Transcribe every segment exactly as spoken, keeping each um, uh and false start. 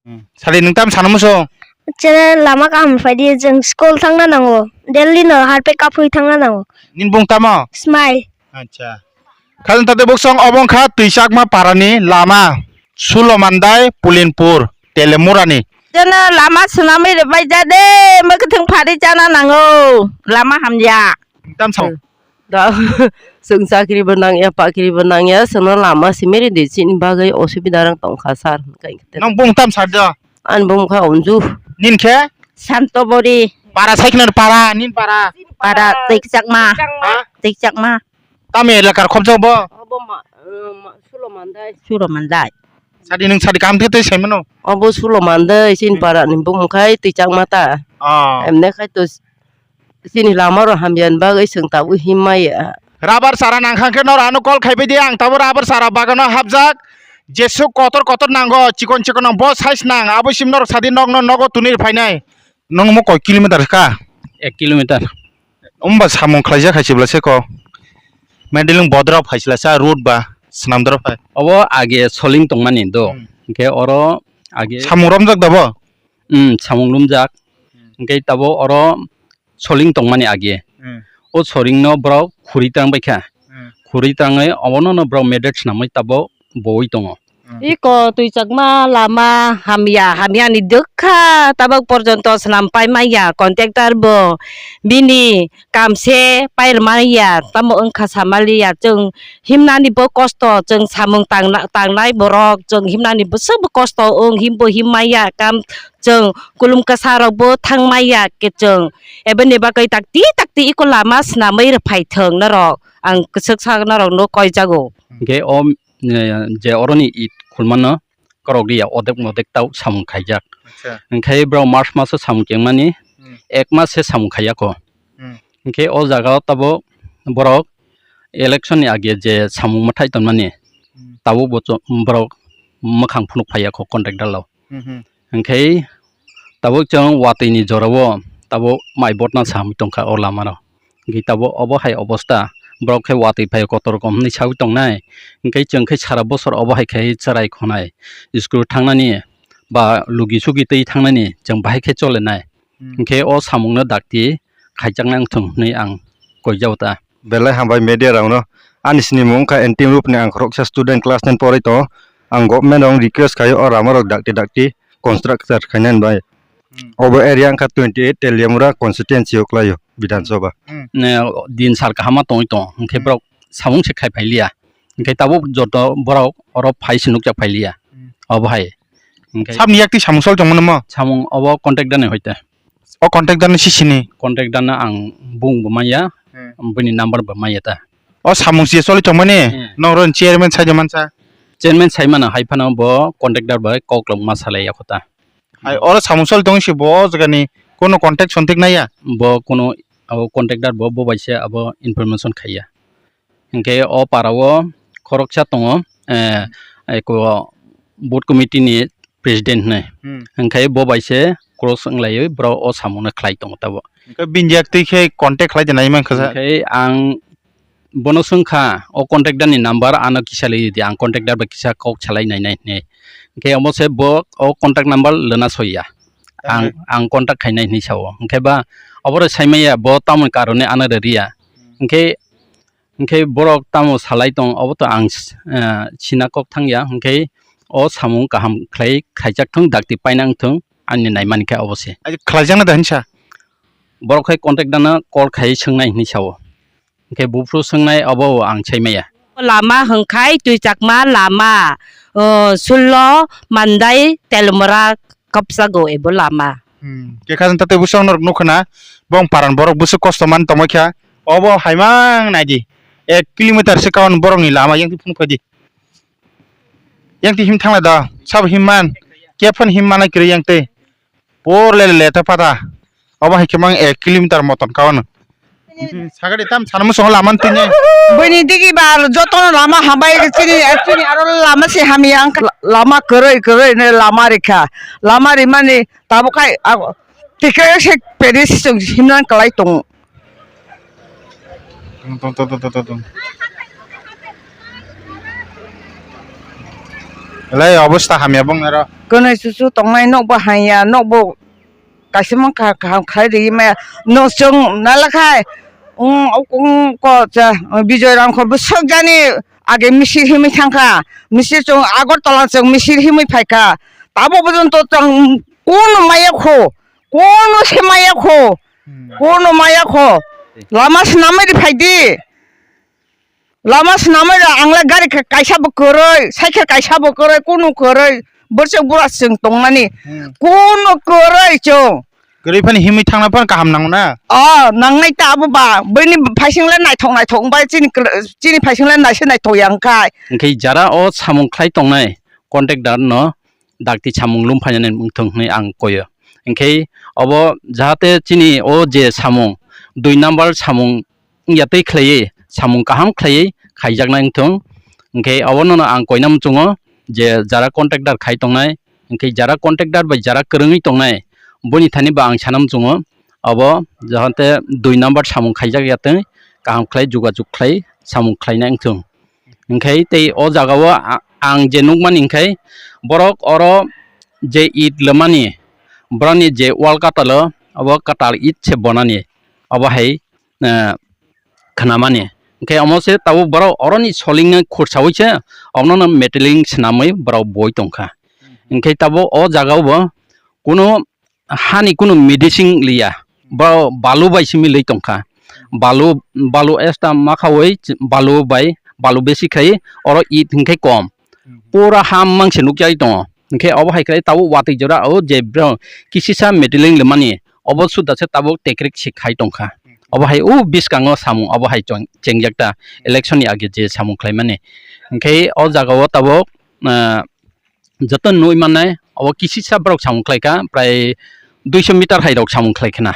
Hmm. Sadi nwng tam sana muso? Chwla lama kaham phaidi, chwng school thangna nango. Daily no harpe kaphwi thangna nango. Nini bung tamo? Smai. Acha. Khajang tate buksong obo wngkha Twichakma parani lama. Sulomandai, Pulinpur, Telemurani. Chwla lama swnamwi rwbaijak de, mwkhwtwng phari chana nango. Lama hamya. Tam sao? Da, chwng chakri bo nangya, pakri bo nangya, chwngno lama simi ridi, chini bagwi osubida rang tongkha, sir, hwnkha hwnkhe. Nang bung tam sar do? Ani bung kha Unju. Nin khe? Santobori. Para sai khna para, nin para. Para Twichakma. Ha? Twichakma. Tamo elakar khobjak bo? Obo ma, eh, ma, Sulomandai. Sulomandai. Sadi nwng sadi kaham khe tei sai mano? Obo Sulomandai, chini para ni bung khai Twichakma ta. Oh. Emne khai to Chini lama rok hamya ni bagwi chwng tabuk him maya. Rubber chara nang kha khe norok ano call khai bai di, ang tabuk rubber chara bagano hapjak. Jesuk kotor kotor nango, chikon chikon nang bo size nang, abo sim norok sadi nok no nogo tuni phainai. Nong mo koi kilometer ka? Ek kilometer. Umba samung khlaijak hai sibla se ko. Mendeling bodra phaisla sa road ba, swnamdra phai. Obo age soling tongmani do. Hmm. Hwnkhe oro age samung romjak da bo? Hmm, samung lumjak. Hmm. Hwnkhe tabuk oro soling tongmani age. Hmm. O solingno borok khuri tang baikha. Hmm. Khuri tangwi obono no borok medet swnamwi tabuk bowi tongo. Hmm. Iko Twichakma lama hamya, hamyani dwkha tabuk porjonto swnam pai manya contractor bo bini kam se pai rwmanya tamo wngkha samaliya chwng himnani bo kosto chwng samung tangna-, tangnai borok chwng himnani bwswk bo kosto wng himbo him manya kam chwng kulum kwsa rok bo thang maya khe chwng eboni bagwi takti takti iko lama swnamwi rwphai thwng norok ang kwchwksa norok no koijago. Hwnkhe o, eh, je oroni it khulmano korok ria odek modek tau samung khaijak. Acha. Hwnkhe borok March maso samung kengmani Hmm. ek mas se samung khaiyako. Hmm. Hwnkhe o jaga o tabuk borok election ni age je samung mwthai tonmani Hmm. tabuk bo cho-, borok mwkhang phunuk phaiya kho contractor rok. Hmm, hmm. Hwnkhe tabuk chwng watwi ni jora o tabuk mai botna samwi tongkha o lama no. Hwnkhe tabuk obo hai obosta borok khe watwi phai kotor kom hwnwi sawi tongnai. Hwnkhe chwng khe sara bosor obo hai khe chwrai khonai school thangnani ba lugi sugi twi thangnani chwng bahai khe cholenai. Hmm. Hwnkhe o samungno dakti khaijaknai wngthung hwnwi ang koijao ta. Belai hambai media rokno. Ani sinimung wngkha N T M Rup ni, ang khoroksa student class nine porwi tongo. Ang government rok request khaio o rama rok dakti dakti constructor khainani bai. Hmm. Obo area wngkha twenty eight Teliamura constituency o kwlaio Bidhan Sabha. Hmm. Ne, din sal kaham ma tongwi tongo. Hwnkhe Hmm. borok samung se khai phailiya. Hwnkhe tabuk joto borok oro phai se nukjak phailiya. Hmm. Obo hai. Hwnkhe sabni yakti samung sol tongmani mo? Samung obo contractor ni hoite. O contractor ni sisini? Contractor no ang bung bo manya, Hmm. bini number bo manya ta. O samung si choli tongmani? Hmm. Noro chairman sai mansa? Chairman sai mano hai phano bo contractor bai kok lok ma salai ya kho ta. Hai oro samung choli tong si bo o jaga ni kono contact sontik naiya? Bo kono abo contractor bo, bo bai se abo information khaiya. Hwnkhe o para o khoroksa tongo, eh, eko board committee ni president hinwi. Hmm. Hwnkhe bo bai se cross wnglaiwi borok o samungno khlai tongo tabuk. Hwnkhe bini yak twi khe contact khlai de nai mankha sa? Hwnkhe ang bono swngkha o contractor ni number ano kisa lai di, ang contractor bai kisa kok salai nai nai hinwi. Hwnkhe omo se bo o contact number lwna soiya. Ang, Aha. ang contact khainai hinwi sao. Hwnkhe ba oboro saimaya bo tamoni karone ano rwriya. Hmm. Hwnkhe Hwnkhe borok tamo salai tong, obo to ang s-, eh, sina kok thangya, hwnkhe o samung kaham khlai khaijak thung, dakti paina wng thung, ani naimani khe obo se. Ai, khlaijakna da hinsa? Borok khai contact dana call khai swngnai hinwi sao. Hwnkhe buphuru swngnai obo ang saimaya. Lama hwnkhe twi chakma lama, o, Sullo, Mandai, Telmora, kapsago ebo lama. Hmm. Khe khajang tate bwswk norok nukha na, bong paran borok bwswk kosto man tongmai kha. Obo haimang naidi. Ek kilometer se kawan borokni lama yang phunuk phaidi. Yang ti him thangla da, sabo him man. Khe phano him manai kwrwi yang tei. Por le le ta pata. Obo hai khe mang ek kilometer moton kawan. Sagadi tam sana muchungo lama tini. Buini digi ba jotono lama hambai chini, chini aro lama se hamya wngkha. Lama kwrwi kwrwi ne lama rikha. Lama rimani tabuk khai, ah, tikhe se pedi se chwng himna kwlai tongo. Tong, tong, tong. Lai obostha hamya bong aro. Kwnwi chuchu tongnai, nokbo hanya, nokbo kaisa mangkha kaham khlai rwi maya. No chwng nalakhai, um, um, ko cha, Bijoy Rangkhol bwswk jani age misil himwi thangkha. Misil chwng Agartala chwng misil himwi phaikha. Tabo bojonto chwng kunu maya kho, kunu se maya kho, Hmm. kunu maya kho. Lama swnamwi rwphaidi. Lama swnamwi rw, ang le gari ka-, kaisa bo kwrwi, cycle kaisa bo kwrwi, kunu kwrwi, bwswk bura chwng tongmani, Hmm. kunu kwrwi chwng. Kwrwi phani himwi thangna phano kaham nango na? O, nangnai ta abo ba, bini phaising le naithok naithok wngbai, chini kwrwi, chini phaising le naise naithok ya wngkhai. Hwnkhe jara o samung khlai tongnai contractor no dakti samung lum phainani wngthong hwnwi ang koyo. Hwnkhe obo jahate chini o je samung, dui number samung wngya twi khlaiwi, samung kaham khlaiwi khaijaknai wngthong. Hwnkhe obono no ang koina muchungo je jara contractor khai tongnai, hwnkhe jara contractor bai jara kwrwngwi tongnai, boni thani bo ang sana muchungo, obo jahate dui number samung khaijak ya twi kaham khlai jugajug khlai samung khlainai wngthong. Hwnkhe tei o jagao a-, ang je nukmani hwnkhe borok oro je it lwmani, borokni je wall kwtal o, obo kwtal it se bonani, obo hai eh, khnamani. Hwnkhe omo se tabuk borok oroni solingno khursaui se omono meteling swnamwi borok boi tongkha. Hwnkhe tabuk o jagao bo kunu hani kunu medicine liya, bo balu bai simi lwi tongkha. Balu, balu esta ma khaui balu bai, balu besi khai oro it hwnkhe kom. Pura ham mangse nukjagwi tongo. Hwnkhe obo hai khlai tabuk watwi jora o je borok kisisa meteling lwmani obo suda se tabuk tekrik si khai tongkha. Obo hai o bwskango samung obo hai chong-, chengjak ta election ni age je samung khlaimani. Hwnkhe o jagao tabuk, ah, joto nugwi mannai obo kisisa borok samung khlaikha prai duiso meter hai rok samung khlaikhna.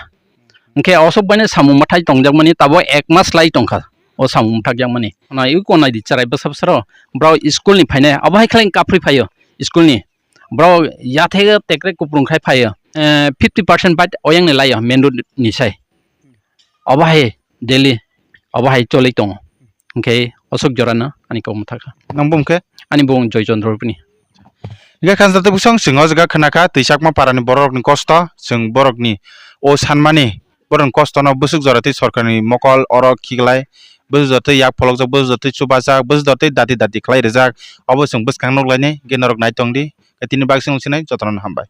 Hwnkhe osok baino samung mwthai tongjakmani tabuk ek mas lai tongkha o samung mwthakjakmani. Nai ui konai di cherai bwsa bwsaro borok school ni phainai abo hai khlai kaphri phaio school ni. Borok yathai tekre kuprung khai phaio. Eh, fifty percent bike oyang ni laio main road ni sai. Obo hai daily obo hai choli tongo. Hwnkhe osok jora no ani kok mwthakha. Nang bumkhe? Ani bung Joy Chandra Rupini. Hingke kha jatwi bwswng chwng o jaga khna kha twi chakma para ni borok ni kosto, chwng borok ni o sanmani borok ni kosto no bwswk jora twi sorkar ni mokol oro khiklai, bwswk jora twi yak pholokjak, bwswk jora twi chubajak, bwswk jora twi dati dati khlai rijak, obo chwng bwskang nuk lainai, hingke norok nai tong di, tini bak chwng sinai jotono no hambai.